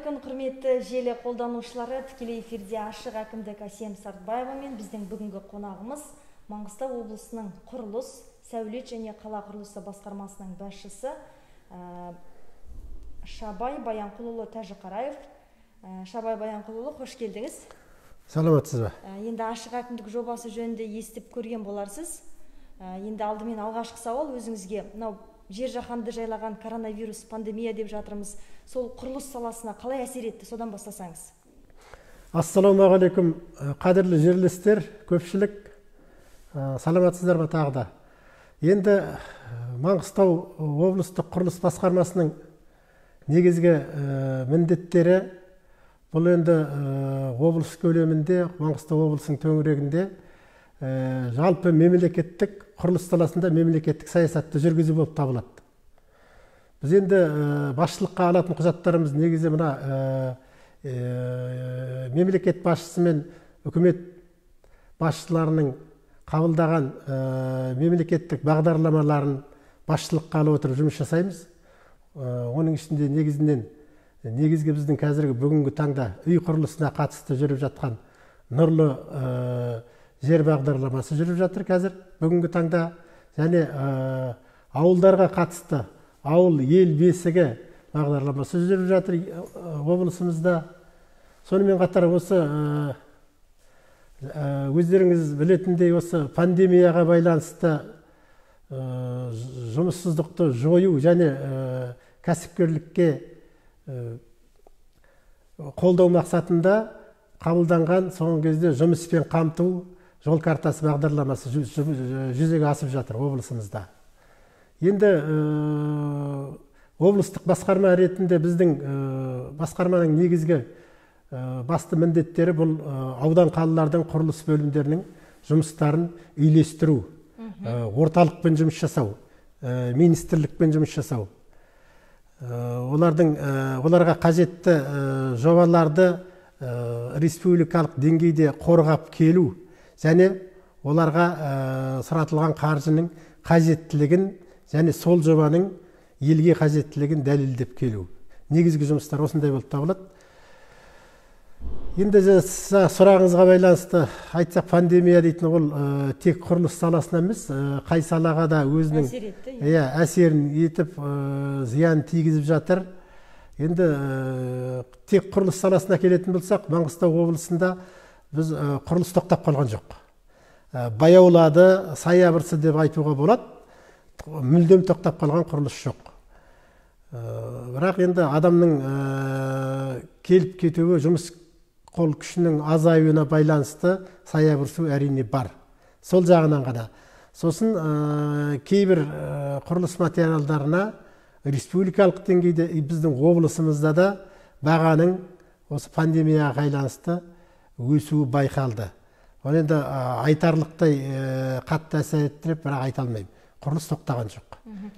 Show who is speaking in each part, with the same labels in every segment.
Speaker 1: Қайырлы күн, құрметті желі қолданушылары. Тікелей эфирде ашық әкімдік Әсем Сартбаева мен біздің бүгінгі қонағымыз Маңғыстау облысының құрылыс, сәулет және қала құрылысы басқармасының басшысы Шабай Баянқұлұлы Тәжіқараев. Шабай Баянқұлұлы, қош келдіңіз.
Speaker 2: Саламатсыз ба?
Speaker 1: Енді ашық әкімдік жобасы жөнінде естіп көрген боларсыз. Енді алдымен алғашқы сауал өзіңізге. Мынау жер жаһанды жайлаған коронавирус пандемия деп жатырмыз. Сол құрылыс саласына қалай әсер етті? Содан бастасаңыз.
Speaker 2: Ассалаумағалейкум, қадірлі жерлестер, көпшілік. Саламатсыздар ма тағы да? Енді Маңғыстау облыстық құрылыс басқармасының негізгі міндеттері бұл енді облыс көлемінде, Маңғыстау облысының төңірегінде жалпы мемлекеттік құрылыс саласында мемлекеттік саясатты жүргізу болып табылады. Біз енді басшылыққа алатын құжаттарымыз негізі мына мемлекет басшысы мен үкімет басшыларының қабылдаған мемлекеттік бағдарламаларын басшылыққа алып отырып жұмыс жасаймыз. Оның ішінде негізінен негізгі біздің қазіргі бүгінгі таңда үй құрылысына қатысты жүріп жатқан нұрлы жер бағдарламасы жүріп жатыр қазір бүгінгі таңда, және ауылдарға қатысты ауыл ел бесігі бағдарламасы жүріп жатыр облысымызда. Сонымен қатар осы өздеріңіз білетіндей осы пандемияға байланысты жұмыссыздықты жою және кәсіпкерлікке қолдау мақсатында қабылданған соңғы кезде жұмыспен қамту жол картасы бағдарламасы жүзеге асып жатыр облысымызда. Енді облыстық басқарма ретінде біздің басқарманың негізгі басты міндеттері бұл аудан қалалардың құрылыс бөлімдерінің жұмыстарын үйлестіру, орталықпен жұмыс жасау, министрлікпен жұмыс жасау, оларға қажетті жобаларды республикалық деңгейде қорғап келу және оларға сұратылған қаржының қажеттілігін және сол жобаның елге қажеттілігін дәлелдеп келу. Негізгі жұмыстар осындай болып табылады. Енді сұрағыңызға байланысты айтсақ, пандемия дейтін ол тек құрылыс саласына емес, қай салаға да өзінің әсерін етіп, зиян тигізіп жатыр. Енді тек құрылыс саласына келетін болсақ, Маңғыстау облысында біз құрылыс тоқтап қалған жоқ. Баяулады, саябырсы деп айтуға болады, мүлдем тоқтап қалған құрылыс жоқ. Бірақ енді адамның келіп кетуі, жұмыс қол күшінің азаюына байланысты саябырсу әрине бар. Сол жағынан ғана. Сосын кейбір құрылыс материалдарына республикалық деңгейде біздің облысымызда да бағаның осы пандемияға байланысты өсуі байқалды. Ол енді айтарлықтай қатты әсер етті деп бірақ айта алмаймын. Құрылыс тоқтаған жоқ.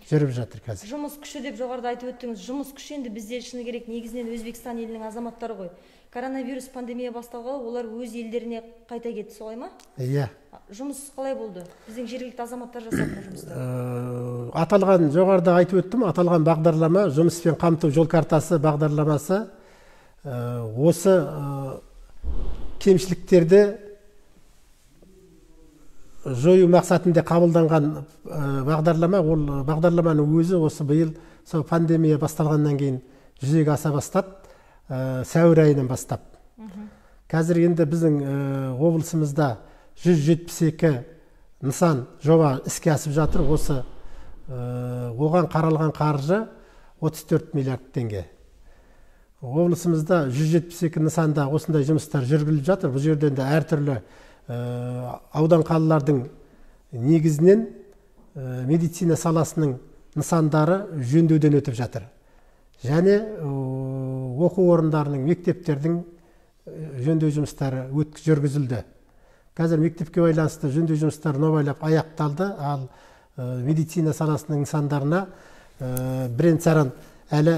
Speaker 2: Жүріп жатыр қазір.
Speaker 1: Жұмыс күші деп жоғарыда айтып өттіңіз. Жұмыс күші енді бізде шыны керек негізінен Өзбекстан елінің азаматтары ғой. Коронавирус пандемия басталғалы олар өз елдеріне қайта кетті, солай ма?
Speaker 2: Иә.
Speaker 1: Жұмыс қалай болды? Біздің жергілікті азаматтар жасады жұмысты.
Speaker 2: Аталған жоғарыда айтып өттім, аталған бағдарлама жұмыспен қамту жол картасы бағдарламасы осы кемшіліктерді жою мақсатында қабылданған бағдарлама. Ол бағдарламаның өзі осы биыл сол пандемия басталғаннан кейін жүзеге аса бастады, сәуір айынан бастап. Қазір енді біздің облысымызда 172 нысан жоба іске асып жатыр. Осы оған қаралған қаржы 34 миллиард теңге. Облысымызда 172 нысанда осындай жұмыстар жүргізіліп жатыр. Бұл жерде енді әртүрлі аудан қалалардың негізінен медицина саласының нысандары жөндеуден өтіп жатыр. Және оқу орындарының, мектептердің жөндеу жұмыстары жүргізілді. Қазір мектепке байланысты жөндеу жұмыстары нобайлап аяқталды, ал медицина саласының нысандарына бірен-саран әлі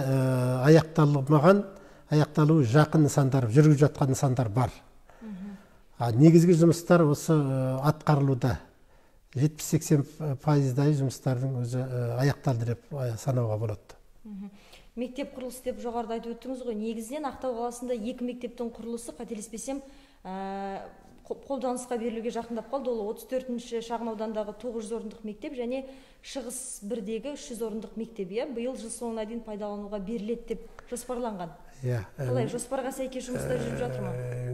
Speaker 2: аяқталмаған, аяқталуы жақын нысандар, жүргізіп жатқан нысандар бар. Негізгі жұмыстар осы атқарылуда. 70-80% жұмыстардың өзі аяқталды деп санауға болады.
Speaker 1: Мектеп құрылысы деп жоғарыда айтып өттіңіз ғой. Негізінен Ақтау қаласында 2 мектептің құрылысы, қателеспесем, қолданысқа берілуге жақындап қалды. Ол 34-ші шағын аудандағы 900 орындық мектеп және Шығыс 1-дегі 300 орындық мектеп. Биыл жыл соңына дейін пайдалануға беріледі деп жоспарланған. Қалай, жоспарға сәйкес жұмыстар жүріп жатыр ма?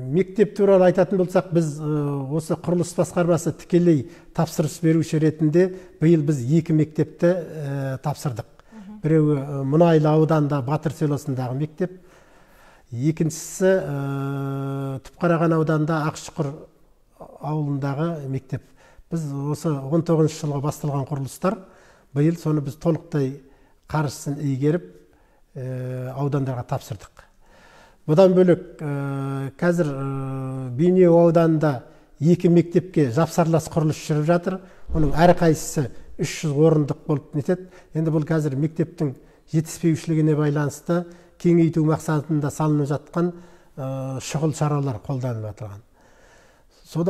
Speaker 2: Мектеп туралы айтатын болсақ, біз осы құрылыс басқармасы тікелей тапсырыс беруші ретінде биыл біз 2 мектепті тапсырдық. Біреуі Мұнайлы ауданында Батыр селосындағы мектеп, екіншісі Түпқараған ауданында Ақшұқыр ауылындағы мектеп. Біз осы 19 жылғы басталған құрылыстар, биыл соны біз толықтай қаржысын игеріп аудандарға тапсырдық. Бұдан бөлек қазір Бейнеу ауданында 2 мектепке жапсарлас құрылыс жүріп жатыр. Оның әрқайсысы 300 орындық болып нетеді. Енді бұл қазір мектептің жетіспеушілігіне байланысты кеңейту мақсатында салынып жатқан шұғыл шаралар қолданылып жатырған.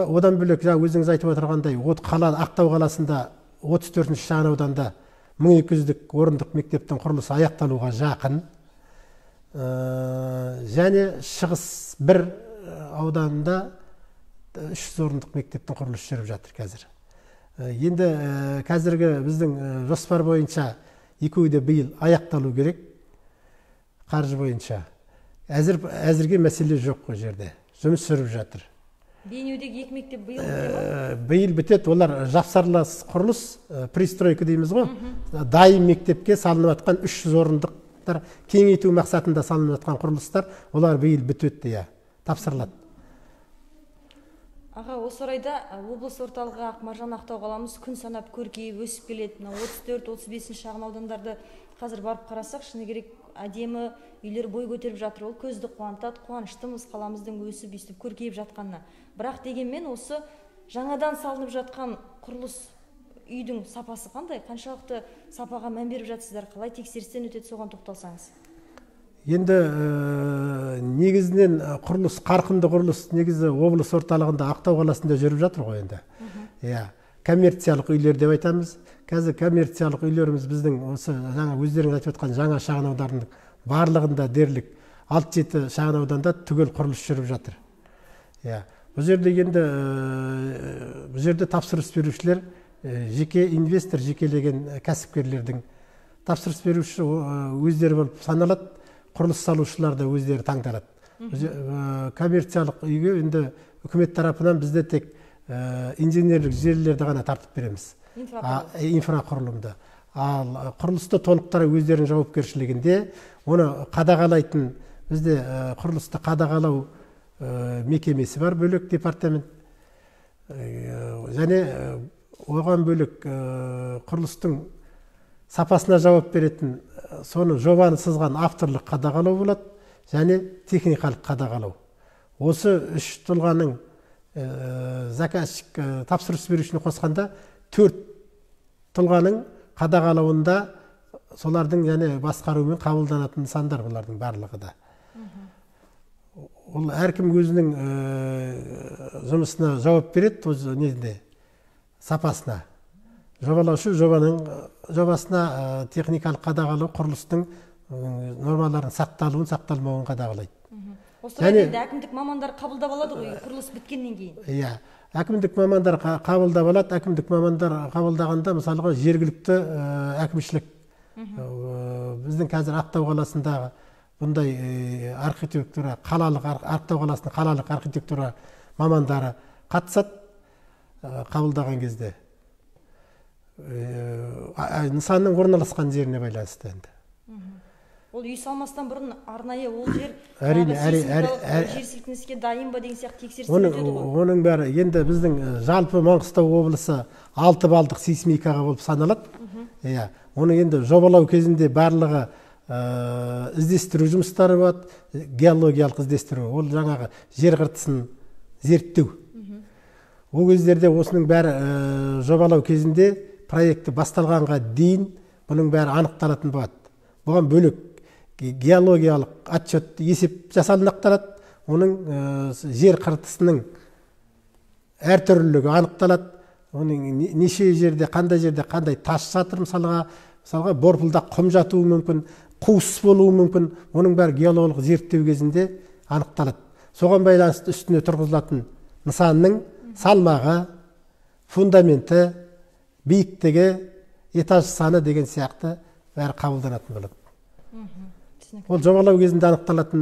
Speaker 2: Одан бөлек, жаңа өзіңіз айтып отырғандай, Ақтау қаласында 34-ші шағын ауданда 1200 орындық мектептің құрылысы аяқталуға жақын. Және Шығыс 1 ауданында 300 орындық мектептің құрылысы жүріп жатыр қазір. Енді қазіргі біздің жоспар бойынша екеуі де биыл аяқталу керек, қаржы бойынша. Әзірге мәселе жоқ ол жерде, жұмыс жүріп жатыр.
Speaker 1: Бейнеудегі 2 мектеп биыл біте ма?
Speaker 2: Биыл бітеді. Олар жапсарлас құрылыс, пристройка дейміз ғой. Дайын мектепке салынып жатқан 300 орындықтар, кеңейту мақсатында салынып жатқан құрылыстар, олар биыл бітеді, тапсырылады.
Speaker 1: Аға, осы орайда облыс орталығы Ақмаржан Ақтау қаламыз күн санап көркейіп өсіп келеді. Мына 34-35 шағын аудандарды қазір барып қарасақ, шыны керек, әдемі үйлер бой көтеріп жатыр. Ол көзді қуантады, қуаныштымыз қаламыздың өсіп өстіп көркейіп жатқанына. Бірақ дегенмен осы жаңадан салынып жатқан құрылыс үйдің сапасы қандай? Қаншалықты сапаға мән беріп жатсыздар? Қалай тексерістен өтеді, соған тоқталсаңыз?
Speaker 2: Енді негізінен құрылыс, қарқынды құрылыс негізі облыс орталығында Ақтау қаласында жүріп жатыр ғой енді. Иә, коммерциялық үйлер деп айтамыз. Қазір коммерциялық үйлеріміз біздің осы жаңа өздеріңіз айтып отқан жаңа шағын ауданның барлығында дерлік 6-7 шағын ауданда түгел құрылыс жүріп жатыр. Иә, бұл жерде енді бұл жерде тапсырыс берушілер жеке инвестор, жекелеген кәсіпкерлердің тапсырыс беруші өздері болып саналады. Құрылыс салушылар да өздері таңдалады. Коммерциялық үйге енді үкімет тарапынан бізде тек инженерлік желілерді ғана тартып береміз. Инфрақұрылымды. Ал құрылысты толықтыра өздерінің жауапкершілігінде, оны қадағалайтын бізде құрылысты қадағалау мекемесі бар, бөлек департамент. Және оған бөлек құрылыстың сапасына жауап беретін, соны жобаны сызған авторлық қадағалау болады және техникалық қадағалау. Осы үш тұлғаның заказчик тапсырыс берушіні қосқанда 4 тұлғаның қадағалауында солардың және басқаруымен қабылданатын нысандар бұлардың барлығы да. Ол әркім өзінің жұмысына жауап береді, өз несіне, сапасына. Жобалаушы жобаның жобасына техникалық қадағалау құрылыстың нормаларын сақталуын, сақталмауын қадағалайды.
Speaker 1: Осы орайда әкімдік мамандар қабылдап алады ғой құрылыс біткеннен кейін.
Speaker 2: Иә, әкімдік мамандар қабылдап алады. Әкімдік мамандар қабылдағанда мысалға жергілікті әкімшілік, біздің қазір Ақтау қаласындағы бұндай архитектура, қалалық Ақтау қаласының қалалық архитектура мамандары қатысады қабылдаған кезде. Нысанның орналасқан жеріне байланысты енді.
Speaker 1: Ол үй салмастан бұрын арнайы ол жер
Speaker 2: әрине
Speaker 1: жер сілкініске дайын ба деген сияқты тексерістен өтеді ғой.
Speaker 2: Оның бәрі енді біздің жалпы Маңғыстау облысы 6 балдық сейсмикаға болып саналады. Иә, оны енді жобалау кезінде барлығы іздестіру жұмыстары болады, геологиялық іздестіру, ол жаңағы жер қыртысын зерттеу. Ол кездерде осының бәрі жобалау кезінде проекті басталғанға дейін бұның бәрі анықталатын болады. Бұған бөлек геологиялық отчет есеп жасалынақталады, оның жер қыртысының әртүрлілігі анықталады, оның неше жерде, қандай жерде қандай тас жатыр, мысалға борпылдақ құм жатуы мүмкін, қуыс болуы мүмкін. Оның бәрі геологиялық зерттеу кезінде анықталады. Соған байланысты үстіне тұрғызылатын нысанның салмағы, фундаменті, биіктігі, этаж саны деген сияқты бәрі қабылданатын болады. Ол жобалау кезінде анықталатын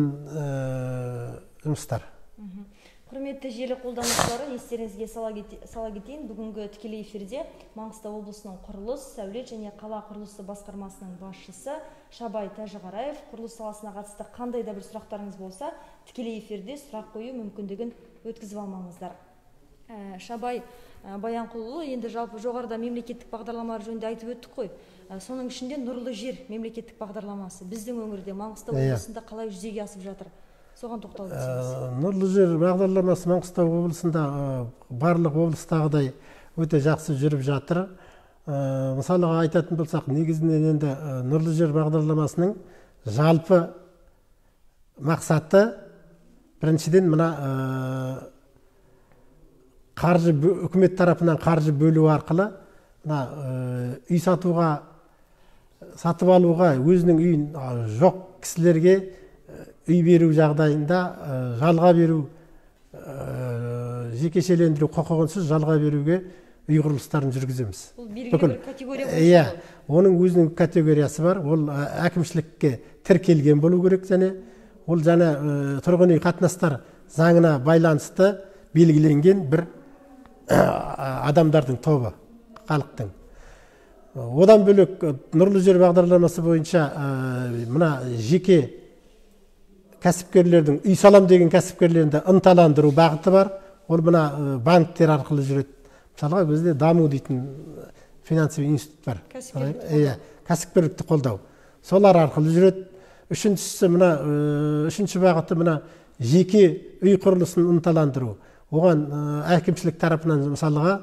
Speaker 2: жұмыстар.
Speaker 1: Құрметті желі қолданушылары, естеріңізге сала кетейін, бүгінгі тікелей эфирде Маңғыстау облысының құрылыс, сәулет және қала құрылысы басқармасының басшысы Шабай Тәжіғараев. Құрылыс саласына қатысты қандай да бір сұрақтарыңыз болса, тікелей эфирде сұрақ қою мүмкіндігін өткізіп алмаңыздар. Шабай Баянқұлұлы, енді жалпы жоғарыда мемлекеттік бағдарламалар жөнінде айтып өттік қой. Соның ішінде Нұрлы жер мемлекеттік бағдарламасы біздің өңірде, Маңғыстау облысында қалай жүзеге асып жатыр? Соған тоқталып өтсеңіз.
Speaker 2: Нұрлы жер бағдарламасы Маңғыстау облысында барлық облыстағыдай өте жақсы жүріп жатыр. Мысалға айтатын болсақ, негізінен енді Нұрлы жер бағдарламасының жалпы мақсаты біріншіден мына қаржы, үкімет тарапынан қаржы бөлу арқылы мына үй сатуға, сатып алуға өзінің үйін жоқ кісілерге үй беру жағдайында жалға беру, жекешелендіру құқығынсыз жалға беруге үй құрылыстарын жүргіземіз.
Speaker 1: Бұл белгілі бір категория бойынша.
Speaker 2: Иә, оның өзінің категориясы бар. Ол әкімшілікке тіркелген болу керек, және ол және тұрғын үй қатынастар заңына байланысты белгіленген бір адамдардың тобы, халықтың. Одан бөлек Нұрлы жер бағдарламасы бойынша мына жеке кәсіпкерлердің, үй салам деген кәсіпкерлерді ынталандыру бағыты бар. Ол мына банктер арқылы жүреді. Мысалға бізде Даму дейтін финансовый институт бар. Иә, кәсіпкерлікті қолдау. Солар арқылы жүреді. Үшіншісі мына, үшінші бағыты мына жеке үй құрылысын ынталандыру. Оған әкімшілік тарапынан мысалға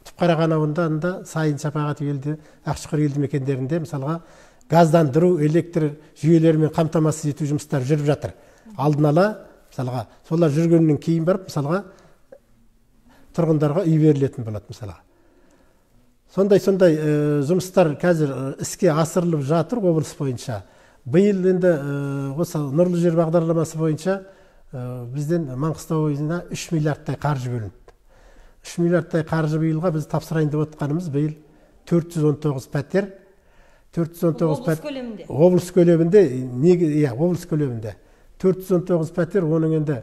Speaker 2: Түпқараған ауданында, Сайын, Шапағат елді, Ақшұқыр елді мекендерінде мысалға газдандыру, электр жүйелерімен қамтамасыз ету жұмыстары жүріп жатыр. Алдын ала мысалға солар жүргеннен кейін барып мысалға тұрғындарға үй берілетін болады мысалға. Сондай жұмыстар қазір іске асырылып жатыр облыс бойынша. Биыл енді осы Нұрлы жер бағдарламасы бойынша бізден Маңғыстау облысына 3 миллиардтай қаржы бөлінді. 3 миллиардтай қаржы биылға біз тапсырайын деп отқанымыз биыл 419 пәтер. 419
Speaker 1: облыс көлемінде.
Speaker 2: Облыс көлемінде, иә, облыс көлемінде 419 пәтер, оның енді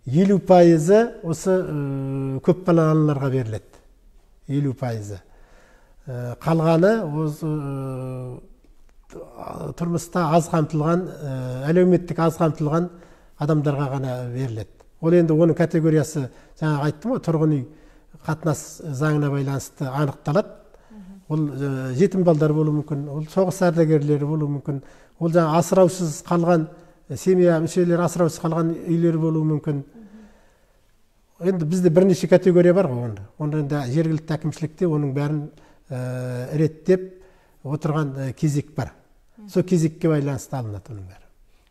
Speaker 2: 50% осы көпбалалы аналарға беріледі. 50%. Қалғаны осы тұрмыста аз қамтылған, әлеуметтік аз қамтылған адамдарға ғана беріледі. Ол енді оның категориясы, жаңа айттым ғой, тұрғын үй қатынас заңына байланысты анықталады. Ол жетім балдар болуы мүмкін, ол соғыс ардагерлері болуы мүмкін, ол жаңа асыраусыз қалған семья мүшелері асыраусыз қалған үйлер болуы мүмкін. Енді бізде бірнеше категория бар ғой онда. Онда енді жергілікті әкімшілікте оның бәрін реттеп отырған кезек бар. Сол кезекке байланысты алынады оның бәрі.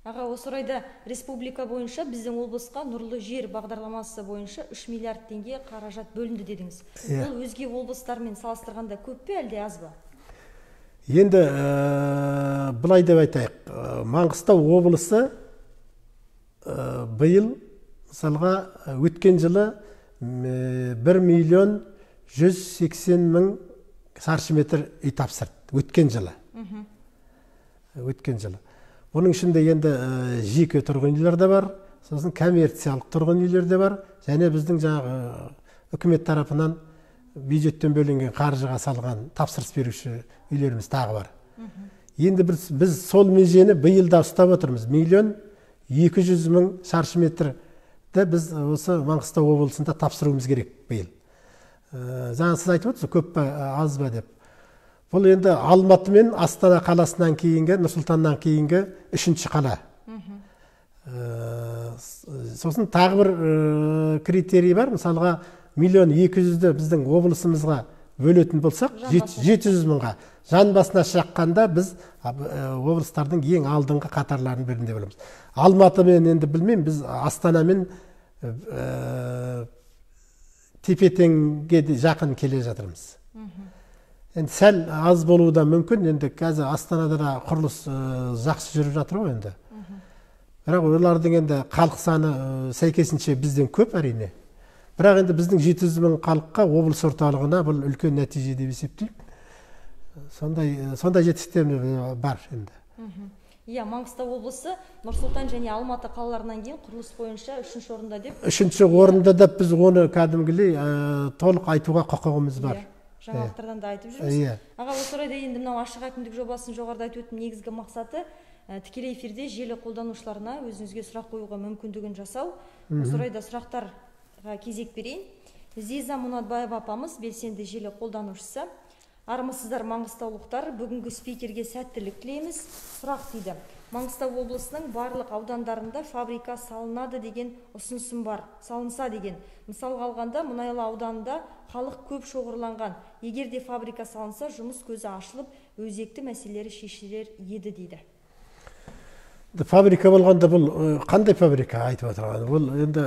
Speaker 1: Аға, осы орайда республика бойынша біздің облысқа Нұрлы жер бағдарламасы бойынша 3 миллиард теңге қаражат бөлінді дедіңіз. Бұл өзге облыстармен салыстырғанда көп пе, әлде аз ба?
Speaker 2: Енді былай деп айтайық, Маңғыстау облысы биыл мысалға өткен жылы 1 миллион 180 мың шаршы метр үй тапсырды өткен жылы. Өткен жылы. Оның ішінде енді жеке тұрғын үйлер де бар, сосын коммерциялық тұрғын үйлер де бар, және біздің жаңағы үкімет тарапынан бюджеттен бөлінген қаржыға салған тапсырыс беруші үйлеріміз тағы бар. Енді біз сол межені биыл да ұстап отырмыз. 1 200 000 шаршы метрді біз осы Маңғыстау облысында тапсыруымыз керек биыл. Жаңа сіз айтып отырсыз, көп па, аз ба деп. Бұл енді Алматы мен Астана қаласынан кейінгі, Нұр-Сұлтаннан кейінгі үшінші қала. Сосын тағы бір критерий бар. Мысалға 1 200 000-ді біздің облысымызға бөлетін болсақ, 700 мыңға жан басына шаққанда біз облыстардың ең алдыңғы қатарларының бірінде боламыз. Алматы мен енді білмеймін, біз Астанамен тепе-теңге жақын келе жатырмыз. Енді сәл аз болуы да мүмкін. Енді қазір Астанада да құрылыс жақсы жүріп жатыр ғой енді. Бірақ олардың енді халық саны сәйкесінше бізден көп әрине. Бірақ енді біздің 700 мың халыққа облыс орталығына бұл үлкен нәтиже деп есептеймін. Сондай жетістіктер бар енді.
Speaker 1: Иә, Маңғыстау облысы Нұр-Сұлтан және Алматы қалаларынан кейін құрылыс бойынша 3-ші орында деп.
Speaker 2: 3-ші орында деп біз оны кәдімгідей толық айтуға құқығымыз бар.
Speaker 1: Жаңалықтардан да айтып жүрміз. Аға, осы орайда енді мынау ашық әкімдік жобасын жоғарыда айтып өттім, негізгі мақсаты тікелей эфирде желі қолданушыларына өзіңізге сұрақ қоюға мүмкіндігін жасау. Осы орайда сұрақтарға кезек берейін. Зиза Мұнатбаева апамыз, белсенді желі қолданушысы. Армысыздар, маңғыстаулықтар, бүгінгі спикерге сәттілік тілейміз. Сұрақ дейді. Маңғыстау облысының барлық аудандарында фабрика салынады деген ұсынысым бар. Салынса деген. Мысалға алғанда, Мұнайлы ауданында халық көп шоғырланған. Егер де фабрика салынса, жұмыс көзі ашылып, өзекті мәселелері шешілер еді дейді.
Speaker 2: Фабрика болғанда бұл қандай фабрика айтып отырған? Бұл енді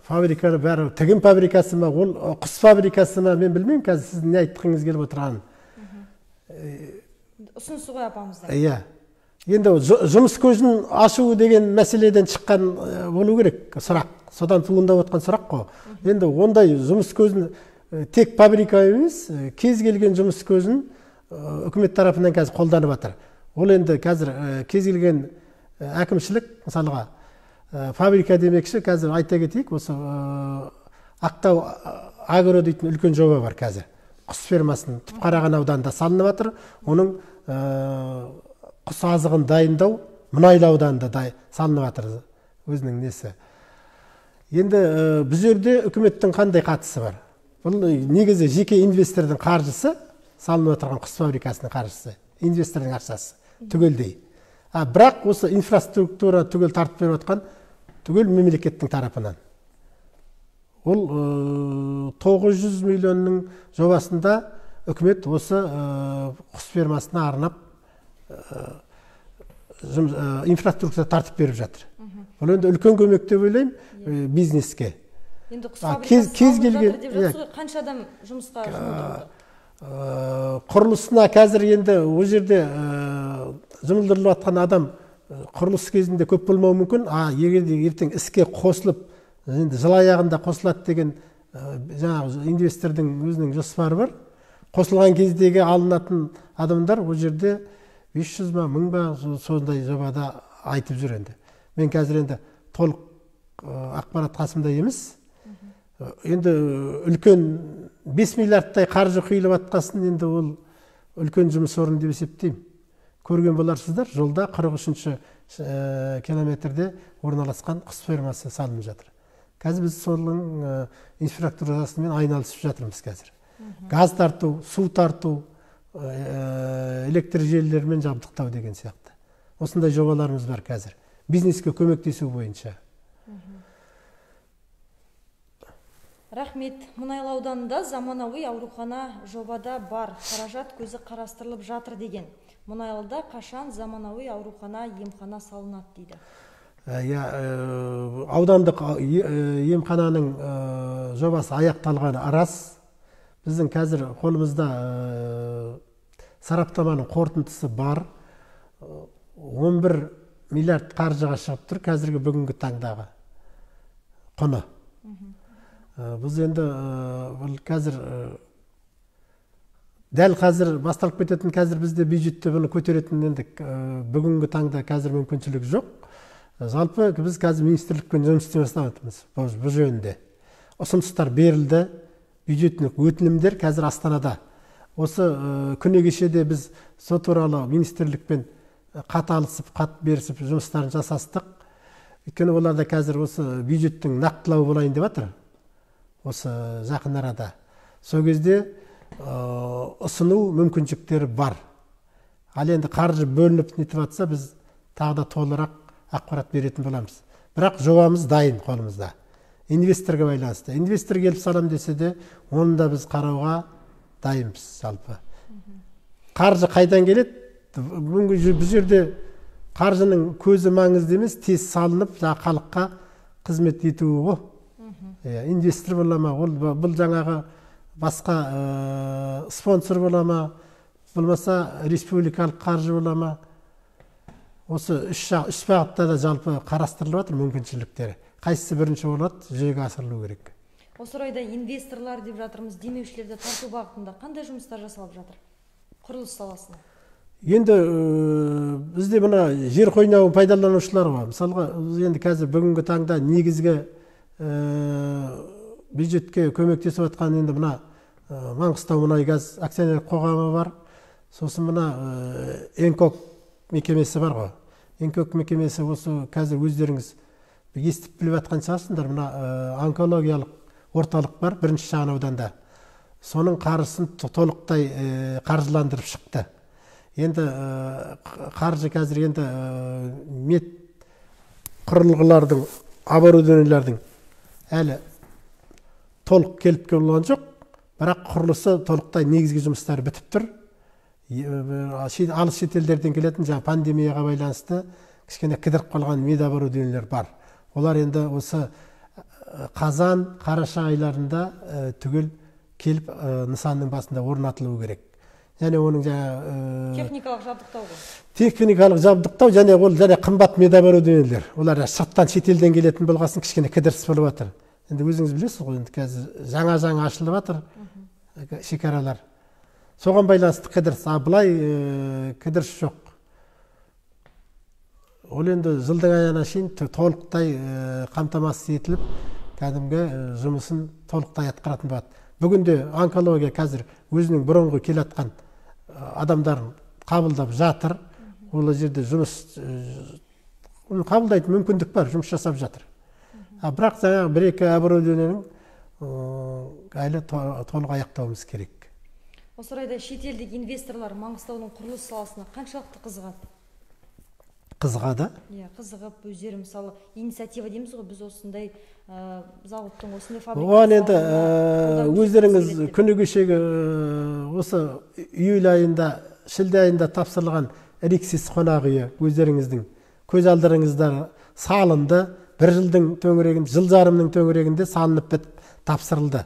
Speaker 2: фабриканы бәрі тігін фабрикасы ма, ол құс фабрикасы ма, мен білмеймін қазір сіз не айтқыңыз келіп отырғанын.
Speaker 1: Ұсынысы ғой апамыздан.
Speaker 2: Иә. Енді жұмыс көзін ашу деген мәселеден шыққан болу керек сұрақ. Содан туындап отқан сұрақ қой. Енді ондай жұмыс көзін тек фабрика емес, кез келген жұмыс көзін үкімет тарапынан қазір қолданып жатыр. Ол енді қазір кез келген әкімшілік, мысалға, фабрика демекші, қазір айта кетейік, осы Ақтау агро дейтін үлкен жоба бар қазір. Құс фермасын Түпқараған ауданында салынып жатыр. Оның құс азығын дайындау Мұнайлы ауданында салынып жатыр өзінің несі. Енді бұл жерде үкіметтің қандай қатысы бар? Бұл негізі жеке инвестордың қаржысы, салынып отырған құс фабрикасының қаржысы, инвестордың ақшасы түгелдей. Бірақ осы инфраструктура түгел тартып беріп отқан түгел мемлекеттің тарапынан. Ол 900 миллионның жобасында үкімет осы құс фермасына арнап инфраструктура тартып беріп жатыр. Бұл енді үлкен көмек деп ойлаймын бизнеске.
Speaker 1: Енді құс фабрикасы салынып жатыр деп жатсыз ғой, қанша адам жұмысқа жұмылдырылды?
Speaker 2: Құрылысына қазір енді ол жерде жұмылдырылып жатқан адам құрылыс кезінде көп болмауы мүмкін. Егер де ертең іске қосылып, енді жыл аяғында қосылады деген жаңағы инвестордың өзінің жоспары бар. Қосылған кездегі алынатын адамдар ол жерде 500 ба, 1000 ба сондай жобада айтып жүр енді. Мен қазір енді толық ақпарат қасымда емес. Енді үлкен 5 миллиардтай қаржы құйылып атқасын, енді ол үлкен жұмыс орны деп есептеймін. Көрген боларсыздар, жолда 43-ші километрде орналасқан құс фермасы салынып жатыр. Қазір біз соның инфраструктурасымен айналысып жатырмыз қазір. Газ тарту, су тарту, электр желілерімен жабдықтау деген сияқты. Осындай жобаларымыз бар қазір. Бизнеске көмектесу бойынша.
Speaker 1: Рахмет. Мұнайлы ауданында заманауи аурухана жобада бар. Қаражат көзі қарастырылып жатыр деген. Мұнайлыда қашан заманауи аурухана, емхана салынады дейді.
Speaker 2: Иә, аудандық емхананың жобасы аяқталғаны рас. Біздің қазір қолымызда сараптаманың қорытындысы бар. 11 миллиард қаржыға шығып тұр қазіргі бүгінгі таңдағы құны. Біз енді бұл қазір дәл қазір басталып кететін, қазір бізде бюджетте бұны көтеретін енді бүгінгі таңда қазір мүмкіншілік жоқ. Жалпы біз қазір министрлікпен жұмыс істей бастап жатырмыз бұл жөнінде. Ұсыныстар берілді, бюджеттік өтінімдер қазір Астанада. Осы күні кеше де біз сол туралы министрлікпен хат алысып, хат берісіп жұмыстарын жасастық. Өйткені оларда қазір осы бюджеттің нақтылауы болайын деп жатыр. Осы жақын арада. Сол кезде ұсыну мүмкіншіліктері бар. Ал енді қаржы бөлініп нетіп жатса, біз тағы да толығырақ ақпарат беретін боламыз. Бірақ жобамыз дайын қолымызда. Инвесторға байланысты. Инвестор келіп салам десе де, оны да біз қарауға дайынбыз жалпы. Қаржы қайдан келеді? Бүгінгі бұл жерде қаржының көзі маңызды емес, тез салынып, жаңа халыққа қызмет етуі ғой. Инвестор бола ма? Ол бұл жаңағы басқа спонсор бола ма, болмаса республикалық қаржы бола ма, осы үш бағытта да жалпы қарастырылып жатыр мүмкіншіліктері. Қайсысы бірінші болады, жүзеге асырылу керек.
Speaker 1: Осы орайда инвесторлар деп жатырмыз, демеушілерді тарту бағытында қандай жұмыстар жасалып жатыр құрылыс саласына?
Speaker 2: Енді бізде мына жер қойнауын пайдаланушылар бар. Мысалға, енді қазір бүгінгі таңда негізгі бюджетке көмектесіп жатқан енді мына Маңғыстау мұнай-газ акционерлік қоғамы бар. Сосын мына Энкок мекемесі бар ғой. Энкок мекемесі осы қазір өздеріңіз естіп біліп жатқан шығарсыңдар, мына онкологиялық орталық бар бірінші шағын ауданда. Соның қаржысын толықтай қаржыландырып шықты. Енді қаржы қазір енді мед құрылғылардың, оборудованиелердің әлі толық келіп болған жоқ, бірақ құрылысы толықтай негізгі жұмыстары бітіп тұр. Алыс шетелдерден келетін жаңа пандемияға байланысты кішкене кідіріп қалған мед оборудованиелер бар. Олар енді осы қазан, қараша айларында түгел келіп нысанның басында орнатылуы керек. Және оның жаңа
Speaker 1: техникалық жабдықтау ғой.
Speaker 2: Техникалық жабдықтау және ол және қымбат медоборудованиелер. Олар сырттан шетелден келетін болғасын кішкене кідіріс болып жатыр. Енді өзіңіз білесіз ғой, енді қазір жаңа-жаңа ашылып жатыр шекаралар. Соған байланысты кідіріс, а былай кідіріс жоқ. Ол енді жылдың аяғына шейін толықтай қамтамасыз етіліп, кәдімгі жұмысын толықтай атқаратын болады. Бүгінде онкология қазір өзінің бұрынғы келатқан адамдарын қабылдап жатыр. Ол жерде жұмыс қабылдайтын мүмкіндік бар, жұмыс жасап жатыр. Бірақ жаңағы бір-екі оборудованиенің әлі толық аяқтауымыз керек.
Speaker 1: Осы орайда шетелдік инвесторлар Маңғыстаудың құрылыс саласына қаншалықты қызығады?
Speaker 2: Қызығады?
Speaker 1: Иә, қызығып өздері мысалы инициатива дейміз ғой, біз осындай зауыттың осындай фабрикасы.
Speaker 2: Оған енді өздеріңіз күні кешегі осы июль айында, шілде айында тапсырылған Риксис қонақ үйі өздеріңіздің көз алдарыңызда салынды. Бір жылдың төңірегінде, жыл жарымның төңірегінде салынып бітіп тапсырылды.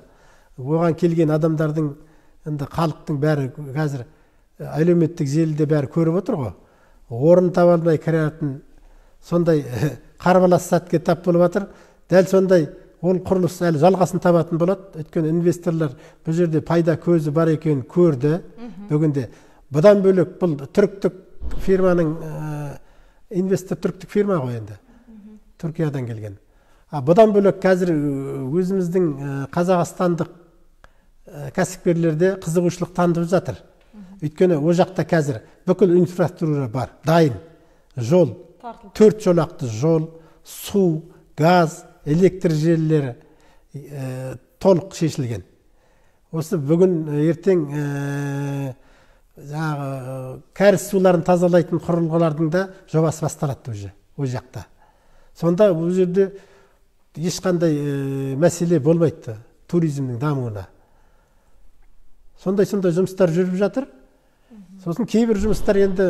Speaker 2: Оған келген адамдардың енді халықтың бәрі қазір әлеуметтік желіде бәрі көріп отыр ғой. Орын таба алмай кіретін сондай қарбалас сәтке тап болып жатыр. Дәл сондай ол құрылыс әлі жалғасын табатын болады. Өйткені инвесторлар бұл жерде пайда көзі бар екенін көрді бүгінде. Бұдан бөлек бұл түріктік фирманың инвестор түріктік фирма ғой енді. Түркиядан келген. Бұдан бөлек қазір өзіміздің қазақстандық кәсіпкерлерде қызығушылық танытып жатыр. Өйткені ол жақта қазір бүкіл инфраструктура бар, дайын. Жол, 4 жолақты жол, су, газ, электр желілері толық шешілген. Осы бүгін ертең жаңағы кәріз суларын тазалайтын құрылғылардың да жобасы басталады уже ол жақта. Сонда бұл жерде ешқандай мәселе болмайды туризмнің дамуына. Сондай-сондай жұмыстар жүріп жатыр. Сосын кейбір жұмыстар енді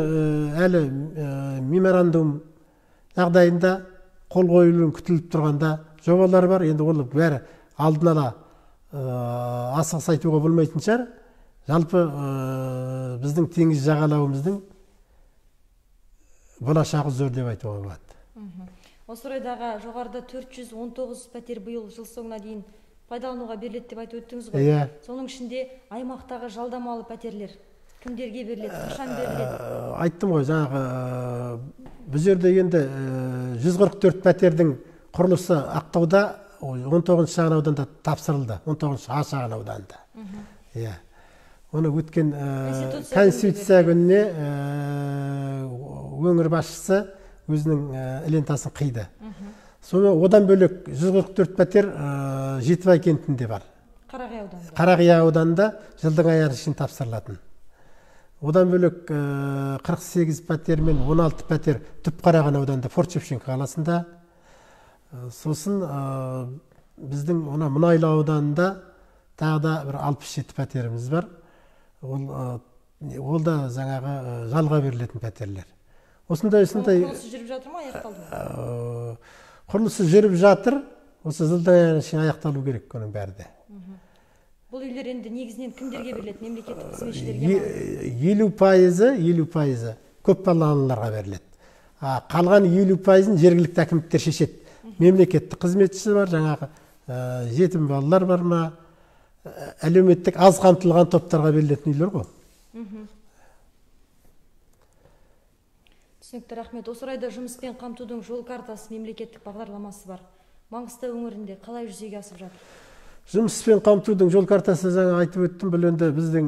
Speaker 2: әлі меморандум жағдайында қол қойылуын күтіліп тұрғанда жобалар бар. Енді ол бәрі алдын ала асығыс айтуға болмайтын шығар. Жалпы біздің теңіз жағалауымыздың болашағы зор деп айтуға болады.
Speaker 1: Осы орайдағы жоғарыда 419 пәтер биыл жыл соңына дейін пайдалануға беріледі деп айтып өттіңіз ғой.
Speaker 2: Иә.
Speaker 1: Соның ішінде аймақтағы жалдамалы пәтерлер кімдерге беріледі, қашан беріледі?
Speaker 2: Айттым ғой, жаңағы бұл жерде енді 144 пәтердің құрылысы Ақтауда 19 шағын ауданда тапсырылды, 19 А шағын ауданында. Иә. Оны өткен Конституция күніне өңір басшысы өзінің лентасын қиды. Соны одан бөлек 144 пәтер Жетібай кентінде бар.
Speaker 1: Қарағай ауданында.
Speaker 2: Қарағай ауданында жылдың аяғына шейін тапсырылатын. Одан бөлек 48 пәтер мен 16 пәтер Түпқараған ауданында, Форт Шевченко қаласында. Сосын біздің Мұнайлы ауданында тағы да бір 67 пәтеріміз бар. Ол да жаңағы жалға берілетін пәтерлер. Осындай
Speaker 1: құрылысы жүріп жатыр ма, аяқталды ма?
Speaker 2: Құрылысы жүріп жатыр. Осы жылдың аяғына шейін аяқталу керек оның бәрі де.
Speaker 1: Бұл үйлер енді негізінен кімдерге беріледі? Мемлекеттік қызметшілерге ме?
Speaker 2: 50% көпбалалы аналарға беріледі. Қалған 50%-ын жергілікті әкімдіктер шешеді. Мемлекеттік қызметші бар, жаңағы жетім балалар бар ма, әлеуметтік аз қамтылған топтарға берілетін үйлер ғой.
Speaker 1: Түсінікті, рахмет. Осы орайда жұмыспен қамтудың жол картасы мемлекеттік бағдарламасы бар. Маңғыстау өңірінде қалай жүзеге асып жатыр?
Speaker 2: Жұмыспен қамтудың жол картасы жаңа айтып өттім, бұл енді біздің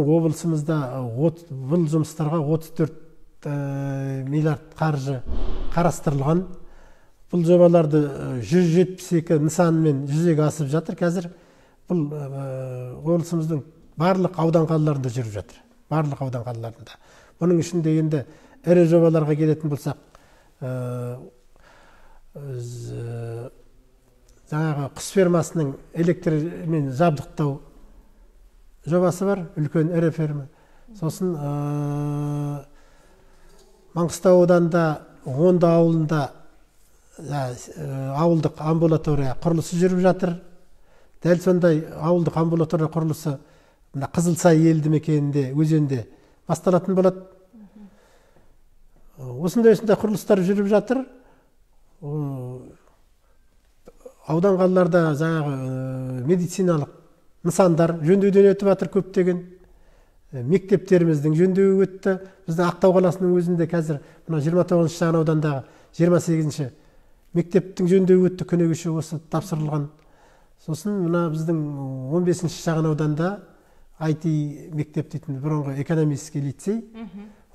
Speaker 2: облысымызда бұл жұмыстарға 34 миллиард қаржы қарастырылған. Бұл жобаларды 172 нысанмен жүзеге асып жатыр. Қазір бұл облысымыздың барлық аудан қалаларында жүріп жатыр. Барлық аудан қалаларында. Бұның ішінде енді ірі жобаларға келетін болсақ, жаңағы құс фермасының электрмен жабдықтау жобасы бар, үлкен ірі ферма. Сосын Маңғыстау ауданында Онда ауылында ауылдық амбулатория құрылысы жүріп жатыр. Дәл сондай ауылдық амбулатория құрылысы мына Қызылсай елді мекенінде, өзенде басталатын болады. Осындай құрылыстар жүріп жатыр. Аудан қалаларда жаңағы медициналық нысандар жөндеуден өтіп жатыр көптеген. Мектептеріміздің жөндеуі өтті. Біздің Ақтау қаласының өзінде қазір мына 29-шы шағын аудандағы 28-ші мектептің жөндеуі өтті, күні кеше осы тапсырылған. Сосын мына біздің 15-ші шағын ауданда IT мектеп дейтін бұрынғы экономический лицей,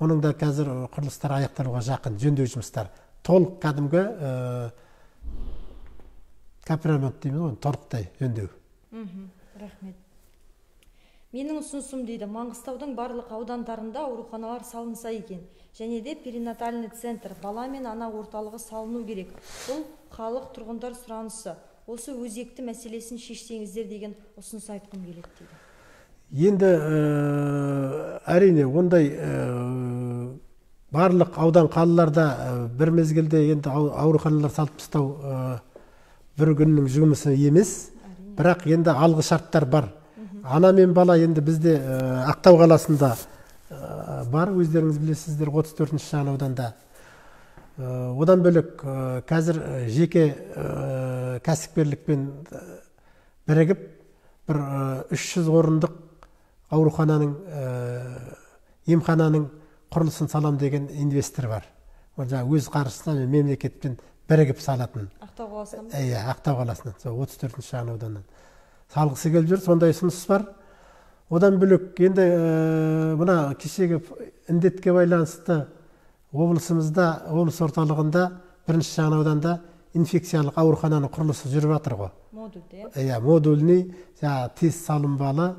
Speaker 2: оның да қазір құрылыстары аяқталуға жақын, жөндеу жұмыстары толық кәдімгі капремонт дейміз ғой, толықтай жөндеу.
Speaker 1: Рахмет. Менің ұсынысым дейді, Маңғыстаудың барлық аудандарында ауруханалар салынса екен. Және де перинатальный центр, бала мен ана орталығы салыну керек. Бұл халық тұрғындар сұранысы. Осы өзекті мәселесін шешсеңіздер деген ұсыныс айтқым келеді дейді.
Speaker 2: Енді әрине ондай барлық аудан қалаларда бір мезгілде енді ауруханалар салып тастау бір күннің жұмысы емес. Бірақ енді алғы шарттар бар. Ана мен бала енді бізде Ақтау қаласында бар, өздеріңіз білесіздер, 34-ші шағын ауданда. Одан бөлек қазір жеке кәсіпкерлікпен бірігіп бір 300 орындық аурухананың, емхананың құрылысын салам деген инвестор бар. Ол жаңа өз қаржысына мемлекетпен бірігіп салатын.
Speaker 1: Ақтау қаласынан?
Speaker 2: Иә, Ақтау қаласынан, сол 34-ші шағын ауданнан. Салғысы келіп жүр, сондай ұсыныс бар. Одан бөлек енді мына кешегі індетке байланысты облысымызда, облыс орталығында, бірінші шағын ауданда инфекциялық аурухананың құрылысы жүріп жатыр ғой.
Speaker 1: Модульді,
Speaker 2: иә? Иә, модульный, жаңағы тез салынбалы,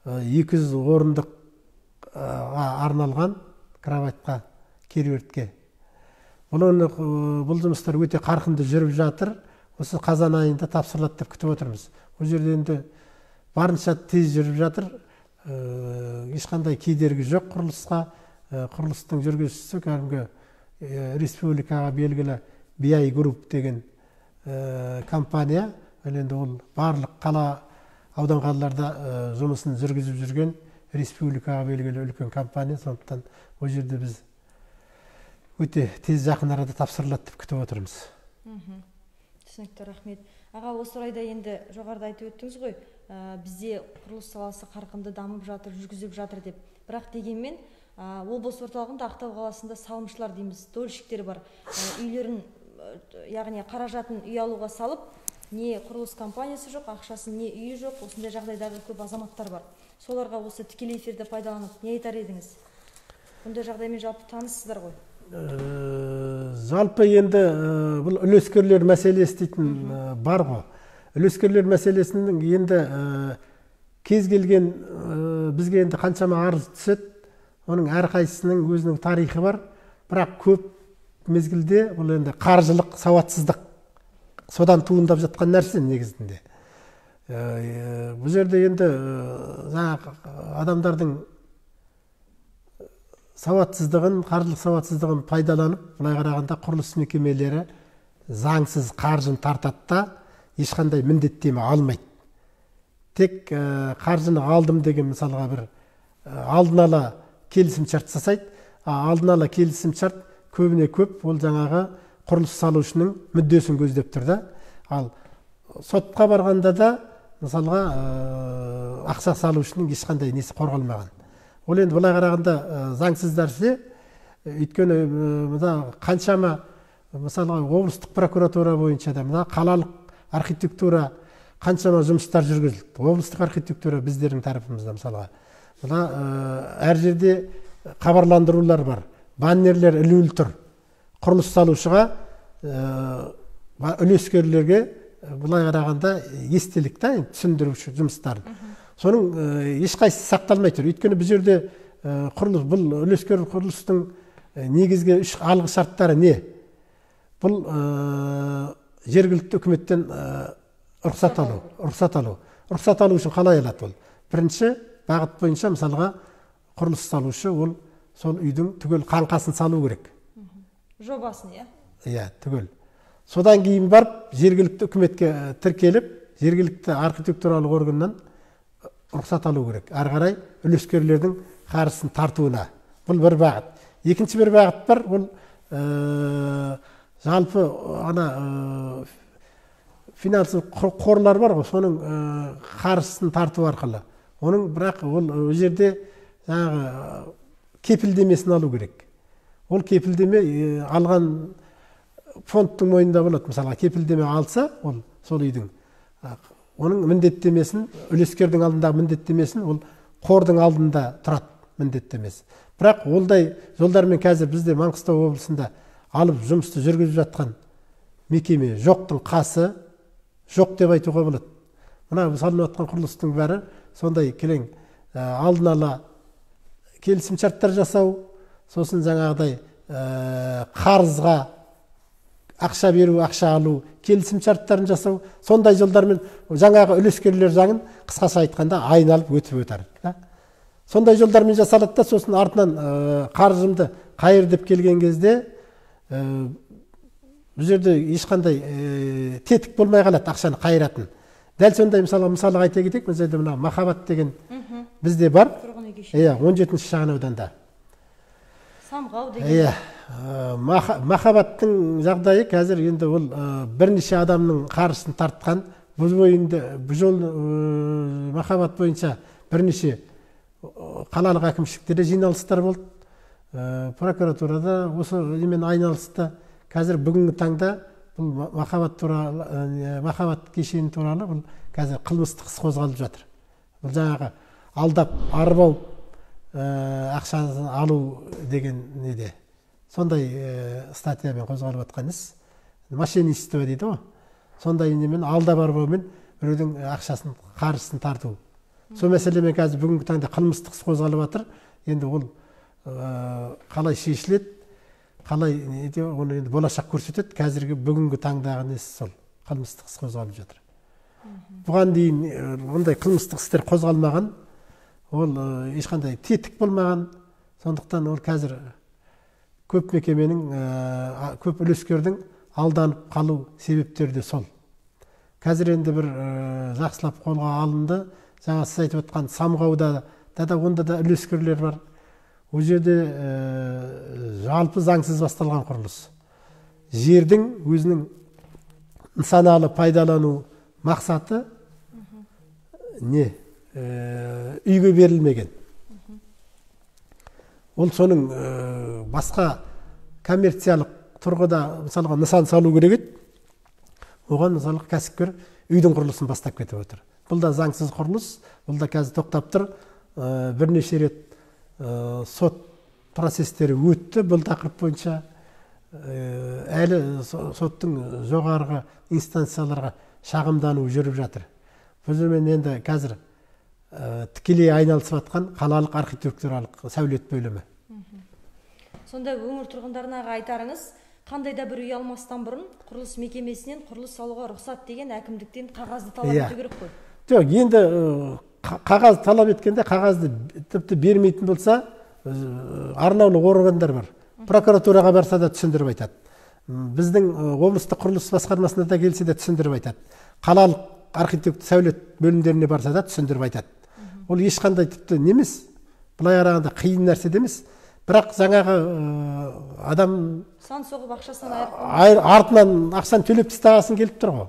Speaker 2: 200 орындыққа арналған кроватьқа, кереуетке. Бұл жұмыстар өте қарқынды жүріп жатыр. Осы қазан айында тапсырылады деп күтіп отырмыз. Ол жерде енді барынша тез жүріп жатыр. Ешқандай кедергі жоқ құрылысқа. Құрылыстың жүргізушісі кәдімгі республикаға белгілі BI Group деген компания. Ал енді ол барлық қала, аудан қалаларда жұмысын жүргізіп жүрген республикаға белгілі үлкен компания. Сондықтан ол жерде біз өте тез жақын арада тапсырылады деп күтіп отырмыз.
Speaker 1: Түсінікті, рахмет. Аға, осы орайда енді жоғарыда айтып өттіңіз ғой, бізде құрылыс саласы қарқынды дамып жатыр, жүргізіліп жатыр деп. Бірақ дегенмен облыс орталығында, Ақтау қаласында салымшылар дейміз, дольщиктер бар. Үйлерін, яғни қаражатын үй алуға салып, не құрылыс компаниясы жоқ, ақшасы не үйі жоқ, осындай жағдайдағы көп азаматтар бар. Соларға осы тікелей эфирді пайдаланып не айтар едіңіз? Бұндай жағдаймен жалпы таныссыздар ғой.
Speaker 2: Жалпы енді бұл үлескерлер мәселесі дейтін бар ғой. Үлескерлер мәселесінің енді кез келген бізге енді қаншама арыз түседі, оның әрқайсысының өзінің тарихы бар. Бірақ көп мезгілде бұл енді қаржылық сауатсыздық содан туындап жатқан нәрсе негізінде. Бұл жерде енді жаңағы адамдардың сауатсыздығын, қаржылық сауатсыздығын пайдаланып, былай қарағанда құрылыс мекемелері заңсыз қаржыны тартады да ешқандай міндеттеме алмайды. Тек қаржыны алдым деген мысалға бір алдын ала келісім шарт жасайды. Алдын ала келісім шарт көбіне көп ол жаңағы құрылыс салушының мүддесін көздеп тұр да. Ал сотқа барғанда да мысалға ақша салушының ешқандай несі қорғалмаған. Ол енді былай қарағанда заңсыз нәрсе. Өйткені мына қаншама мысалға облыстық прокуратура бойынша да, мына қалалық архитектура қаншама жұмыстар жүргізілді. Облыстық архитектура біздердің тарапымызда мысалға. Мына әр жерде хабарландырулар бар, баннерлер ілулі тұр. Құрылыс салушыға, үлескерлерге былай қарағанда естелік та, түсіндіруші жұмыстарын. Соның ешқайсысы сақталмай тұр. Өйткені бұл жерде құрылыс, бұл үлескер құрылыстың негізгі үш алғы шарттары не? Бұл жергілікті үкіметтен рұқсат алу, рұқсат алу. Рұқсат алу үшін қалай алады ол? Бірінші бағыт бойынша мысалға құрылыс салушы ол сол үйдің түгел қаңқасын салу керек.
Speaker 1: Жобасын, иә?
Speaker 2: Иә, түгел. Содан кейін барып жергілікті үкіметке тіркеліп, жергілікті архитектуралық органнан рұқсат алу керек. Ары қарай үлескерлердің қаржысын тартуына. Бұл бір бағыт. Екінші бір бағыт бар, ол жалпы ана финансовый қорлар бар ғой, соның қаржысын тарту арқылы. Оның бірақ ол жерде жаңағы кепілдемесін алу керек. Ол кепілдеме алған фондтың мойнында болады. Мысалға кепілдеме алса, ол сол үйдің оның міндеттемесін, үлескердің алдындағы міндеттемесін, ол қордың алдында тұрады міндеттемесі. Бірақ ондай жолдармен қазір бізде Маңғыстау облысында алып жұмысты жүргізіп жатқан мекеме жоқтың қасы жоқ деп айтуға болады. Мына салынып жатқан құрылыстың бәрі сондай кілең алдын ала келісімшарттар жасау, сосын жаңағыдай қарызға ақша беру, ақша алу, келісімшарттарын жасау, сондай жолдармен жаңағы үлескерлер заңын қысқаша айтқанда айналып өтіп өтер. Сондай жолдармен жасалады да, сосын артынан қаржымды қайыр деп келген кезде бұл жерде ешқандай тетік болмай қалады ақшаны қайыратын. Дәл сондай мысалға айта кетейік, мына жерде мына Махаббат деген бізде бар. Иә, 17-ші шағын ауданда.
Speaker 1: Самғау деген.
Speaker 2: Иә, Махаббаттың жағдайы қазір енді ол бірнеше адамның қаржысын тартқан. Бұл бойында, бұл жол Махаббат бойынша бірнеше қалалық әкімшіліктерде жиналыстар болды. Прокуратурада осы немен айналысты. Қазір бүгінгі таңда бұл Махаббат туралы, Махаббат кешені туралы бұл қазір қылмыстық іс қозғалып жатыр. Бұл жаңағы алдап, арбау, ақшасын алу деген неде. Сондай статьямен қозғалып жатқан іс. Мошенничество дейді ғой. Сондай немен алдап арбаумен біреудің ақшасын, қаржысын тарту. Сол мәселемен қазір бүгінгі таңда қылмыстық іс қозғалып жатыр. Енді ол қалай шешіледі, қалай оны енді болашақ көрсетеді. Қазіргі бүгінгі таңдағы несі сол қылмыстық іс қозғалып жатыр. Бұған дейін ондай қылмыстық істер қозғалмаған, ол ешқандай тетік болмаған. Сондықтан ол қазір көп мекеменің, көп үлескердің алданып қалу себептері де сол. Қазір енді бір жақсылап қолға алынды. Жаңа сіз айтып отқан Самғауда да онда да үлескерлер бар. Ол жерде жалпы заңсыз басталған құрылыс. Жердің өзінің нысаналы пайдалану мақсаты не? Үйге берілмеген. Ол соның басқа коммерциялық тұрғыда мысалға нысан салу керек еді. Оған мысалға кәсіпкер үйдің құрылысын бастап кетіп отыр. Бұл да заңсыз құрылыс, бұл да қазір тоқтап тұр. Бірнеше рет сот процестері өтті бұл тақырып бойынша. Әлі соттың жоғарғы инстанцияларға шағымдану жүріп жатыр. Бұл жермен енді қазір тікелей айналысып жатқан қалалық архитектуралық сәулет бөлімі.
Speaker 1: Сонда өңір тұрғындарына айтарыңыз, қандай да бір үй алмастан бұрын құрылыс мекемесінен құрылыс салуға рұқсат деген әкімдіктен қағазды талап ету керек қой.
Speaker 2: Жоқ, енді қағаз талап еткенде қағазды тіпті бермейтін болса, арнаулы органдар бар. Прокуратураға барса да түсіндіріп айтады. Біздің облыстық құрылыс басқармасына да келсе де түсіндіріп айтады. Қалалық архитектура сәулет бөлімдеріне барса да түсіндіріп айтады. Ол ешқандай тіпті немес, былай қарағанда қиын нәрсе де емес, бірақ жаңағы адам
Speaker 1: сан соғып ақшасынан
Speaker 2: артынан ақшаны төлеп тастағасын келіп тұр ғой.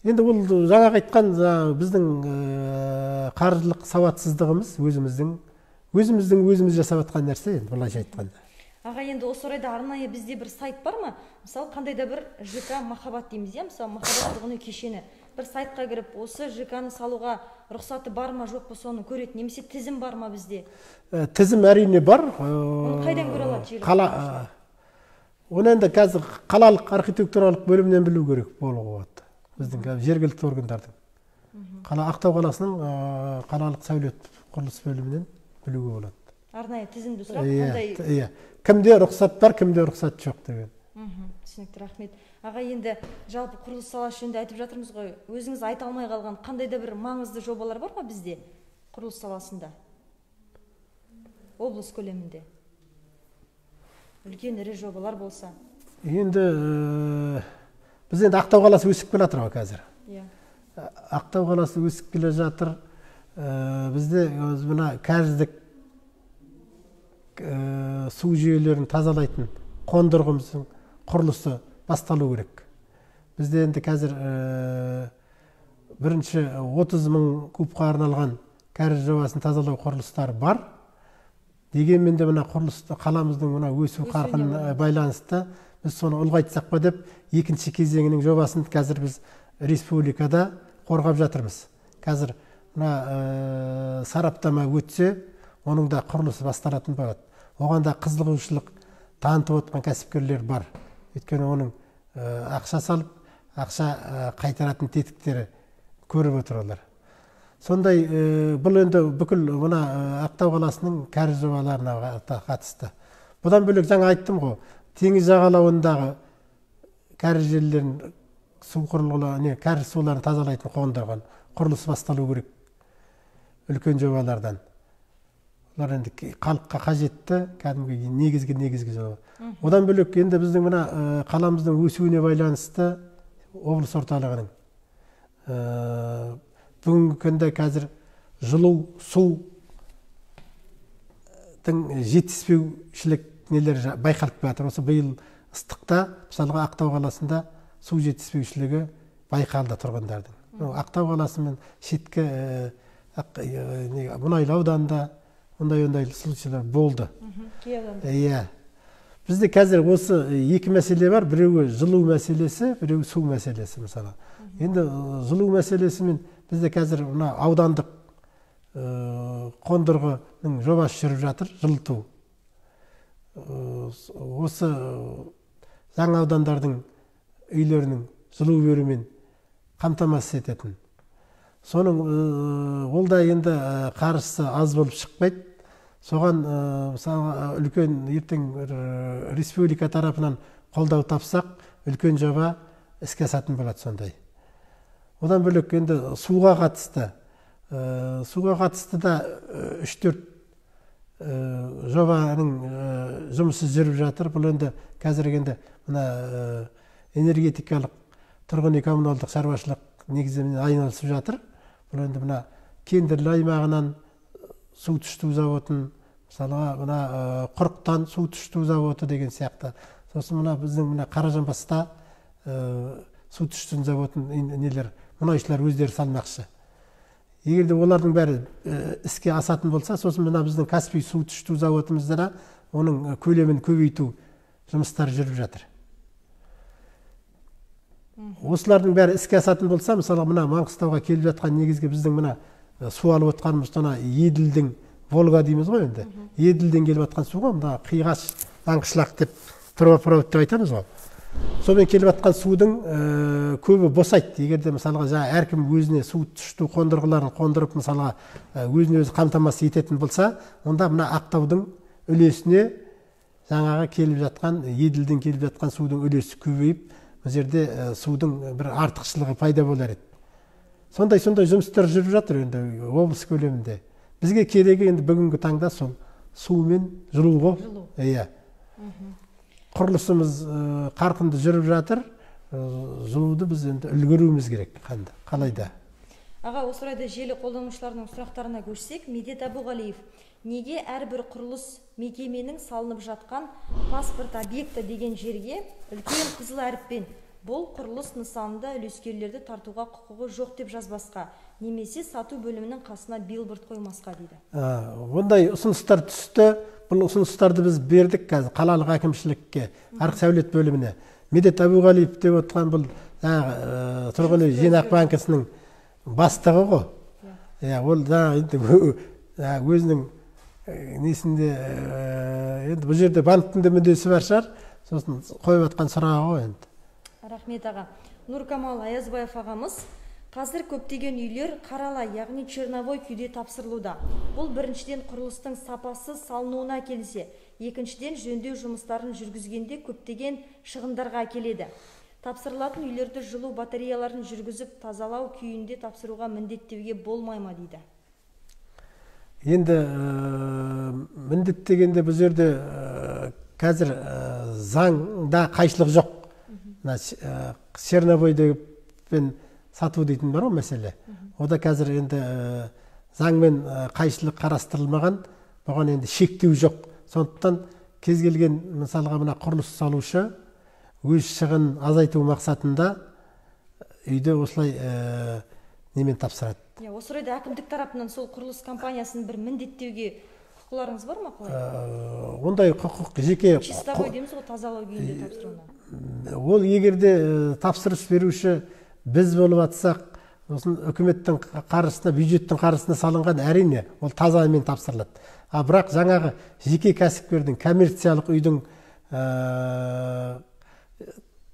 Speaker 2: Енді ол жаңағы айтқан біздің қаржылық сауатсыздығымыз, өзіміздің өзіміз жасап жатқан нәрсе енді былайша айтқанда.
Speaker 1: Аға, енді осы орайда арнайы бізде бір сайт бар ма? Мысалы, қандай да бір ЖК Махаббат дейміз, иә, мысалы Махаббат тұрғын үй кешені. Бір сайтқа кіріп, осы ЖК-ны салуға рұқсаты бар ма, жоқ па, соны көреді, немесе тізім бар ма бізде?
Speaker 2: Тізім әрине бар.
Speaker 1: Оны қайдан көре алады жергілікті?
Speaker 2: Оны енді қазір қалалық архитектуралық бөлімнен білу керек болуға болады. Біздің жергілікті органдардың. Ақтау қаласының қалалық сәулет құрылыс бөлімінен білуге болады.
Speaker 1: Арнайы тізімді сұрап, қандай?
Speaker 2: Иә. Кімде рұқсат бар, кімде рұқсат жоқ деген.
Speaker 1: Түсінікті, рахмет. Аға, енді жалпы құрылыс саласы жөнінде айтып жатырмыз ғой. Өзіңіз айта алмай қалған қандай да бір маңызды жобалар бар ма бізде құрылыс саласында? Облыс көлемінде. Үлкен ірі жобалар болса.
Speaker 2: Енді біз енді Ақтау қаласы өсіп келе жатыр ғой қазір.
Speaker 1: Иә.
Speaker 2: Ақтау қаласы өсіп келе жатыр. Бізде мына кәріздік су жүйелерін тазалайтын қондырғымыздың құрылысы басталу керек. Бізде енді қазір бірінші 30 мың кубқа арналған кәріз жобасын тазалау құрылыстары бар. Дегенмен де мына құрылыс қаламыздың мына өсу қарқынына байланысты біз соны ұлғайтсақ па деп екінші кезеңінің жобасын қазір біз республикада қорғап жатырмыз. Қазір мына сараптама өтсе, оның да құрылысы басталатын болады. Оған да қызығушылық танытып отқан кәсіпкерлер бар. Өйткені оның ақша салып, ақша қайтаратын тетіктері көріп отыр олар. Сондай бұл енді бүкіл мына Ақтау қаласының кәріз жобаларына қатысты. Бұдан бөлек жаңа айттым ғой, теңіз жағалауындағы кәріз желілерін, су құрылғылары, кәріз суларын тазалайтын қондырған құрылысы басталу керек үлкен жобалардан. Олар енді халыққа қажетті кәдімгі негізгі жоба. Одан бөлек енді біздің мына қаламыздың өсуіне байланысты облыс орталығының бүгінгі күнде қазір жылу, судың жетіспеушілік нелер байқалып жатыр. Осы биыл ыстықта, мысалға, Ақтау қаласында су жетіспеушілігі байқалды тұрғындардың. Ақтау қаласы мен шеткі Мұнайлы ауданында ондай случайлар болды. Иә. Бізде қазір осы екі мәселе бар. Біреуі жылу мәселесі, біреуі су мәселесі мысалы. Енді жылу мәселесімен бізде қазір мына аудандық қондырғының жобасы жүріп жатыр, жылыту. Осы жаңа аудандардың үйлерінің жылу берумен қамтамасыз ететін. Соның ол да енді қаржысы аз болып шықпайды. Соған мысалы үлкен ертең республика тарапынан қолдау тапсақ, үлкен жоба іске асатын болады сондай. Одан бөлек енді суға қатысты, да 3-4 жобаның жұмысы жүріп жатыр. Бұл енді қазір енді мына энергетикалық тұрғын үй коммуналдық шаруашылық негізімен айналысып жатыр. Бұл енді мына Кендірлі аймағынан су тұщыту заводын, мысалға мына Құрықтан су тұщыту заводы деген сияқты. Сосын мына біздің мына Қаражанбаста су тұщыту заводын нелер мұнайшылар өздері салмақшы. Егер де олардың бәрі іске асатын болса, сосын мына біздің Каспий су тұщыту заводымызда да оның көлемін көбейту жұмыстары жүріп жатыр. Осылардың бәрі іске асатын болса, мысалы мына Маңғыстауға келіп жатқан негізгі біздің мына су алып отқанымыз мына Еділдің, Волга дейміз ғой енді. Еділден келіп жатқан су ғой, мына Қиғаш, Маңғышлақ деп, трубопровод деп айтамыз ғой. Сонымен келіп жатқан судың көбі босайды. Егер де мысалға жаңа әркім өзіне су тұщыту қондырғыларын қондырып, мысалға өзіне өзі қамтамасыз ететін болса, онда мына Ақтаудың үлесіне жаңағы келіп жатқан, Еділден келіп жатқан судың үлесі көбейіп, бұл жерде судың бір артықшылығы пайда болар еді. Сондай жұмыстар жүріп жатыр енді облыс көлемінде. Бізге керегі енді бүгінгі таңда сол су мен жылу ғой. Иә. Құрылысымыз қарқынды жүріп жатыр. Жылуды біз енді үлгеруіміз керек қалайда.
Speaker 1: Аға, осы орайда желі қолданушыларының сұрақтарына көшсек, Медет Әбуғалиев, неге әрбір құрылыс мекеменің салынып жатқан паспорт объекті деген жерге үлкен қызыл әріппен бұл құрылыс нысанында үлескерлерді тартуға құқығы жоқ деп жазбасқа, немесе сату бөлімінің қасына билборд қоймасқа дейді.
Speaker 2: Ондай ұсыныстар түсті. Бұл ұсыныстарды біз бердік қазір қалалық әкімшілікке, арық сәулет бөліміне. Медет Әбуғалиев деп отқан бұл тұрғын үй жинақ банкісінің бастығы ғой. Ол өзінің несінде, енді бұл жерде банктің де мүддесі бар шығар, сосын қойып жатқан сұрағы ғой енді.
Speaker 1: Рахмет аға. Нұркамал Аязбаев ағамыз, қазір көптеген үйлер қарала, яғни черновой күйде тапсырылуда. Бұл біріншіден құрылыстың сапасы салынуына келсе, екіншіден жөндеу жұмыстарын жүргізгенде көптеген шығындарға әкеледі. Тапсырылатын үйлерді жылу батареяларын жүргізіп тазалау күйінде тапсыруға міндеттеуге болмай ма дейді.
Speaker 2: Енді міндеттегенде бұл жерде қазір заңда қайшылық жоқ. Черновой деген сату дейтін бар ғой мәселе. Ода қазір енді заңмен қайшылық қарастырылмаған, бұған енді шектеу жоқ. Сондықтан кез келген мысалға мына құрылыс салушы өз шығынын азайту мақсатында үйді осылай немен тапсырады.
Speaker 1: Осы орайда әкімдік тарапынан сол құрылыс компаниясын бір міндеттеуге құқыларыңыз бар ма қалай?
Speaker 2: Ондай құқық жеке
Speaker 1: чистовой дейміз ғой, тазалау күйінде тапсыруына.
Speaker 2: Ол егерде тапсырыс беруші біз болып атсақ, сосын үкіметтің қаржысына, бюджеттің қаржысына салынған, әрине ол тазамен тапсырылады. А бірақ жаңағы жеке кәсіпкердің, коммерциялық үйдің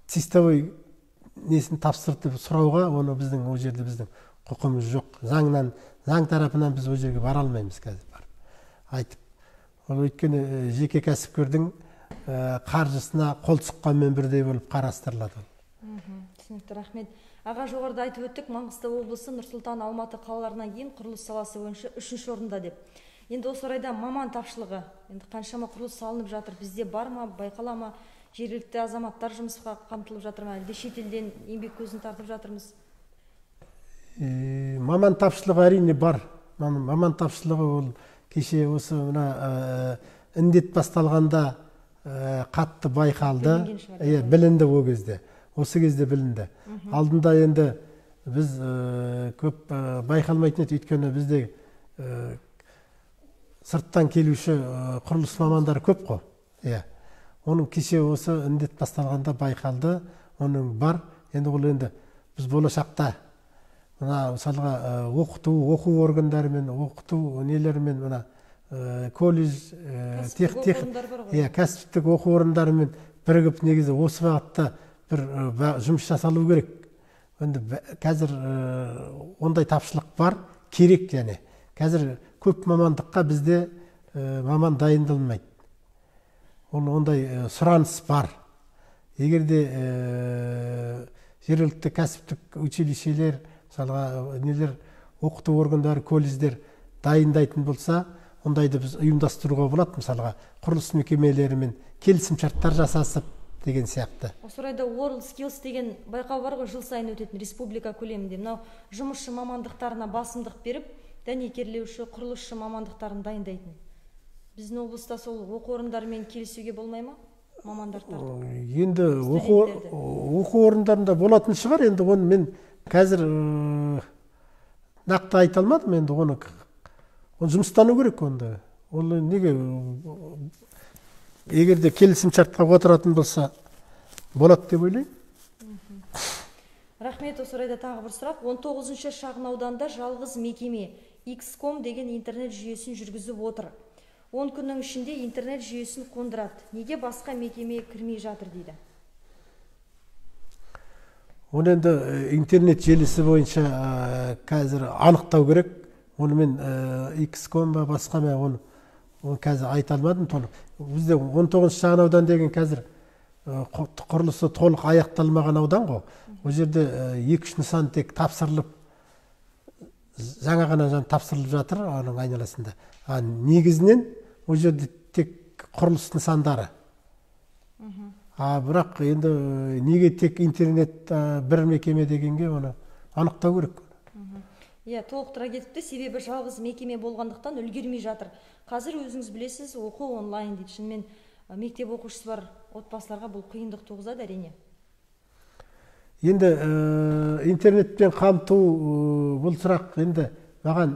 Speaker 2: чистовой несін тапсырып сұрауға, оны біздің ол жерде біздің құқымыз жоқ. Заңнан, заң тарапынан біз ол жерге бара алмаймыз қазір барып айтып. Ол өйткені жеке кәсіпкердің қаржысына қол сұққанмен бірдей болып қарастырылады.
Speaker 1: Түсінікті, рахмет. Аға, жоғарыда айтып өттік, Маңғыстау облысы Нұр-Сұлтан, Алматы қалаларынан кейін құрылыс саласы бойынша 3-ші орында деп. Енді осы орайда маман тапшылығы, енді қаншама құрылыс салынып жатыр, бізде бар ма, байқала ма, жергілікті азаматтар жұмысқа қамтылып жатыр ма, әлде шетелден еңбек көзін тартып жатырмыз?
Speaker 2: Маман тапшылығы әрине бар. Маман тапшылығы ол кеше осы мына індет басталғанда қатты байқалды, білінді ол кезде. Осы кезде білінді. Алдында енді біз көп байқалмайтын еді, өйткені бізде сырттан келуші құрылыс мамандары көп қой. Оның кеше осы індет басталғанда байқалды, оның бар. Енді ол енді біз болашақта мына мысалға оқыту, оқу органдарымен, оқыту нелерімен, мына колледж, кәсіптік оқу орындарымен бірігіп негізі осы бағытта бір жұмыс жасалу керек. Енді қазір ондай тапшылық бар, керек және. Қазір көп мамандыққа бізде маман дайындалмайды. Ол ондай сұраныс бар. Егер де жергілікті кәсіптік училищелер, мысалға нелер, оқыту органдары, колледждер дайындайтын болса, ондайды біз ұйымдастыруға болады. Мысалға құрылыс мекемелерімен келісімшарттар жасасып деген сияқты.
Speaker 1: Осы орайда World Skills деген байқау бар ғой, жыл сайын өтетін республика көлемінде. Мынау жұмысшы мамандықтарына басымдық беріп, дәнекерлеуші, құрылысшы мамандықтарын дайындайтын. Біздің облыста сол оқу орындарымен келісуге болмай ма? Мамандар тартып.
Speaker 2: Енді оқу орындарында болатын шығар. Енді оны мен қазір нақты айта алмадым. Енді оны жұмыстану керек онда. Ол неге егер де келісімшартқа отыратын болса болады деп ойлаймын.
Speaker 1: Рахмет. Осы орайда тағы бір сұрақ. 19-шы шағын ауданда жалғыз мекеме XCOM деген интернет жүйесін жүргізіп отыр. 10 күннің ішінде интернет жүйесін қондырады. Неге басқа мекеме кірмей жатыр дейді.
Speaker 2: Оны енді интернет желісі бойынша қазір анықтау керек. Оны мен XCOM ба басқа ма, оны қазір айта алмадым толық. Бізде 19-шы шағын аудан деген қазір құрылысы толық аяқталмаған аудан ғой. Ол жерде 2-3 нысан тек тапсырылып, жаңа ғана тапсырылып жатыр оның айналасында. Негізінен ол жерде тек құрылыс нысандары. Бірақ енді неге тек интернет бір мекеме дегенге оны анықтау керек.
Speaker 1: Иә, толықтыра кетіпті, себебі жалғыз мекеме болғандықтан үлгермей жатыр. Қазір өзіңіз білесіз, оқу онлайн дейді. Шынымен мектеп оқушысы бар отбасыларға бұл қиындық туғызады әрине.
Speaker 2: Енді интернетпен қамту бұл сұрақ енді маған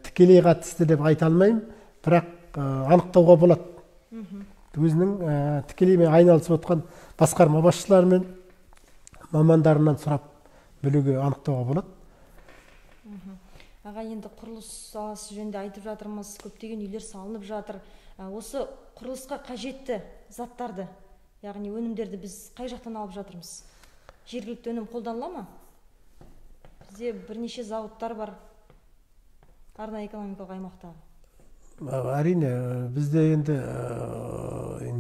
Speaker 2: тікелей қатысты деп айта алмаймын, бірақ анықтауға болады. Өзінің тікелей айналысып отқан басқарма басшыларымен, мамандарынан сұрап білуге, анықтауға болады.
Speaker 1: Аға, енді құрылыс саласы жөнінде айтып жатырмыз, көптеген үйлер салынып жатыр. Осы құрылысқа қажетті заттарды, яғни өнімдерді біз қай жақтан алып жатырмыз? Жергілікті өнім қолданыла ма? Бізде бірнеше зауыттар бар арнайы экономикалық аймақта.
Speaker 2: Әрине, бізде енді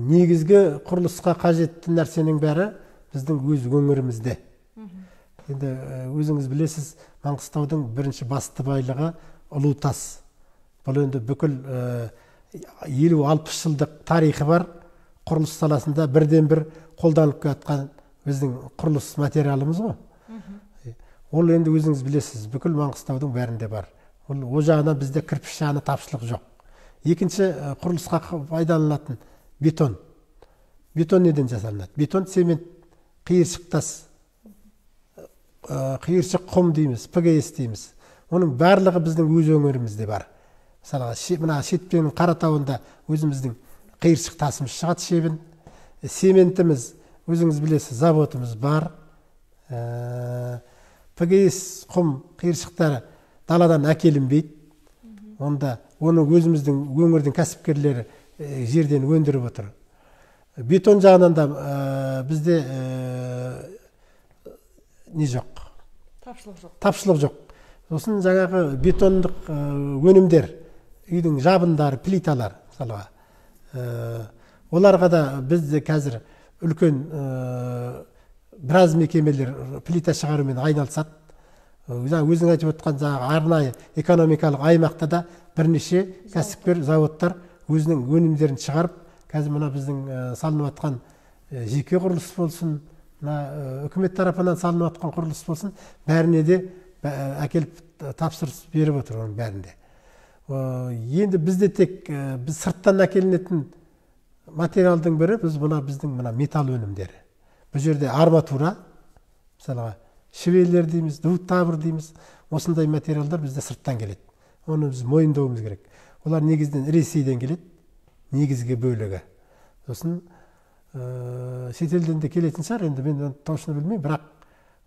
Speaker 2: негізгі құрылысқа қажетті нәрсенің бәрі біздің өз өңірімізде. Енді өзіңіз білесіз, Маңғыстаудың бірінші басты байлығы ұлу тас. Бұл енді бүкіл 50-60 жылдық тарихы бар құрылыс саласында бірден бір қолданылып келе біздің құрылыс материалымыз ғой. Ол енді өзіңіз білесіз, бүкіл Маңғыстаудың бәрінде бар. Ол жағынан бізде кірпіш жағына тапшылық жоқ. Екінші құрылысқа пайдаланылатын бетон. Бетон неден жасалынады? Бетон цемент, қиыршық тас, қиыршық құм дейміз, ПГС дейміз. Оның барлығы біздің өз өңірімізде бар. Мысалға, мына Шетпенің Қаратауында өзіміздің қиыршық тасымыз шығады, шебін. Цементіміз, өзіңіз білесіз, заводымыз бар. ПГС құм қиыршықтары даладан әкелінбейді. Онда оны өзіміздің өңірдің кәсіпкерлері жерден өндіріп отыр. Бетон жағынан да бізде не жоқ.
Speaker 1: Тапшылық жоқ.
Speaker 2: Тапшылық жоқ. Сосын жаңағы бетондық өнімдер, үйдің жабындары, плиталар, мысалға. Оларға да бізде қазір үлкен біраз мекемелер плита шығарумен айналысады. Өзің айтып отқан жаңағы арнайы экономикалық аймақта да бірнеше кәсіпкер заводтар өзінің өнімдерін шығарып, қазір мына біздің салынып жатқан жеке құрылыс болсын, мына үкімет тарапынан салынып жатқан құрылыс болсын, бәріне де әкеліп тапсырыс беріп отыр оның бәрінде. Енді бізде тек біз сырттан әкелінетін материалдың бірі біз мына біздің мына металл өнімдері. Бұл жерде арматура, мысалға швеллер дейміз, двутавр дейміз, осындай материалдар бізде сырттан келеді. Оны біз мойындауымыз керек. Олар негізінен Ресейден келеді, негізгі бөлігі. Сосын шетелден де келетін шығар, енді мен оны точно білмеймін, бірақ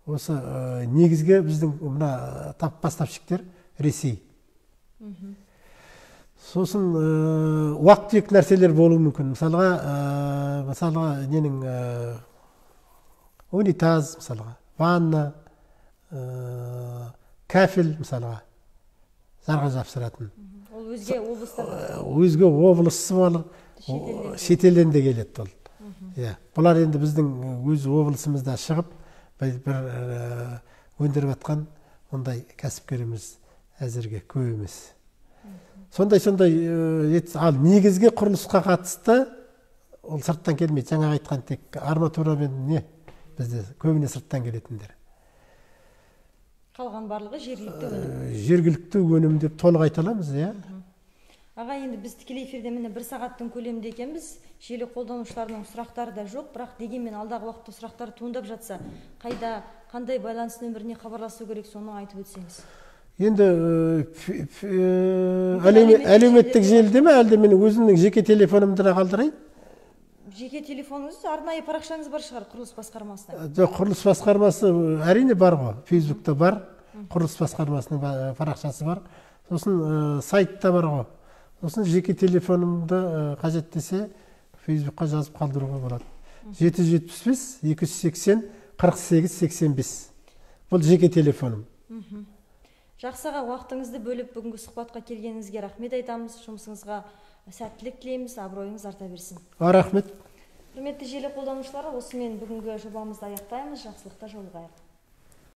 Speaker 2: осы негізгі біздің мына поставщиктер Ресей. Сосын уақ-түйек нәрселер болуы мүмкін. Мысалға, ненің унитаз, мысалға, ванна, кафель, мысалға, зарға жапсыратын.
Speaker 1: Ол өзге облыстар.
Speaker 2: Өзге облысы бар, шетелден де келеді ол. Бұлар енді біздің өз облысымызда шығып, бір өндіріп жатқан ондай кәсіпкеріміз әзірге көп емес. Сондай, ал негізгі құрылысқа қатысты ол сырттан келмейді. Жаңа айтқан тек арматура мен не, бізде көбіне сырттан келетіндер.
Speaker 1: Қалған барлығы жергілікті өнім.
Speaker 2: Жергілікті өнім деп толық айта аламыз, иә.
Speaker 1: Аға, енді біз тікелей эфирде міне бір сағаттың көлемінде екенбіз. Желі қолданушыларының сұрақтары да жоқ, бірақ дегенмен алдағы уақытта сұрақтар туындап жатса, қайда, қандай байланыс нөміріне хабарласу керек, соны айтып өтсеңіз.
Speaker 2: Енді әлеуметтік желіде ме, әлде мен өзімнің жеке телефонымды да қалдырайын?
Speaker 1: Жеке телефоныңыз, арнайы парақшаңыз бар шығар құрылыс басқармасына?
Speaker 2: Жоқ, құрылыс басқармасы әрине бар ғой, Фейсбукта бар, құрылыс басқармасының парақшасы бар, сосын сайтта бар ғой. Сосын жеке телефонымды қажет десе Фейсбукқа жазып қалдыруға болады. 775 280 48 85. Бұл жеке телефоным.
Speaker 1: Жақсы аға, уақытыңызды бөліп бүгінгі сұхбатқа келгеніңізге рахмет айтамыз. Жұмысыңызға сәттілік тілейміз, абыройыңыз арта берсін.
Speaker 2: Рахмет.
Speaker 1: Құрметті желі қолданушылары, осымен бүгінгі жобамызды аяқтаймыз. Жақсылықта жолығайық.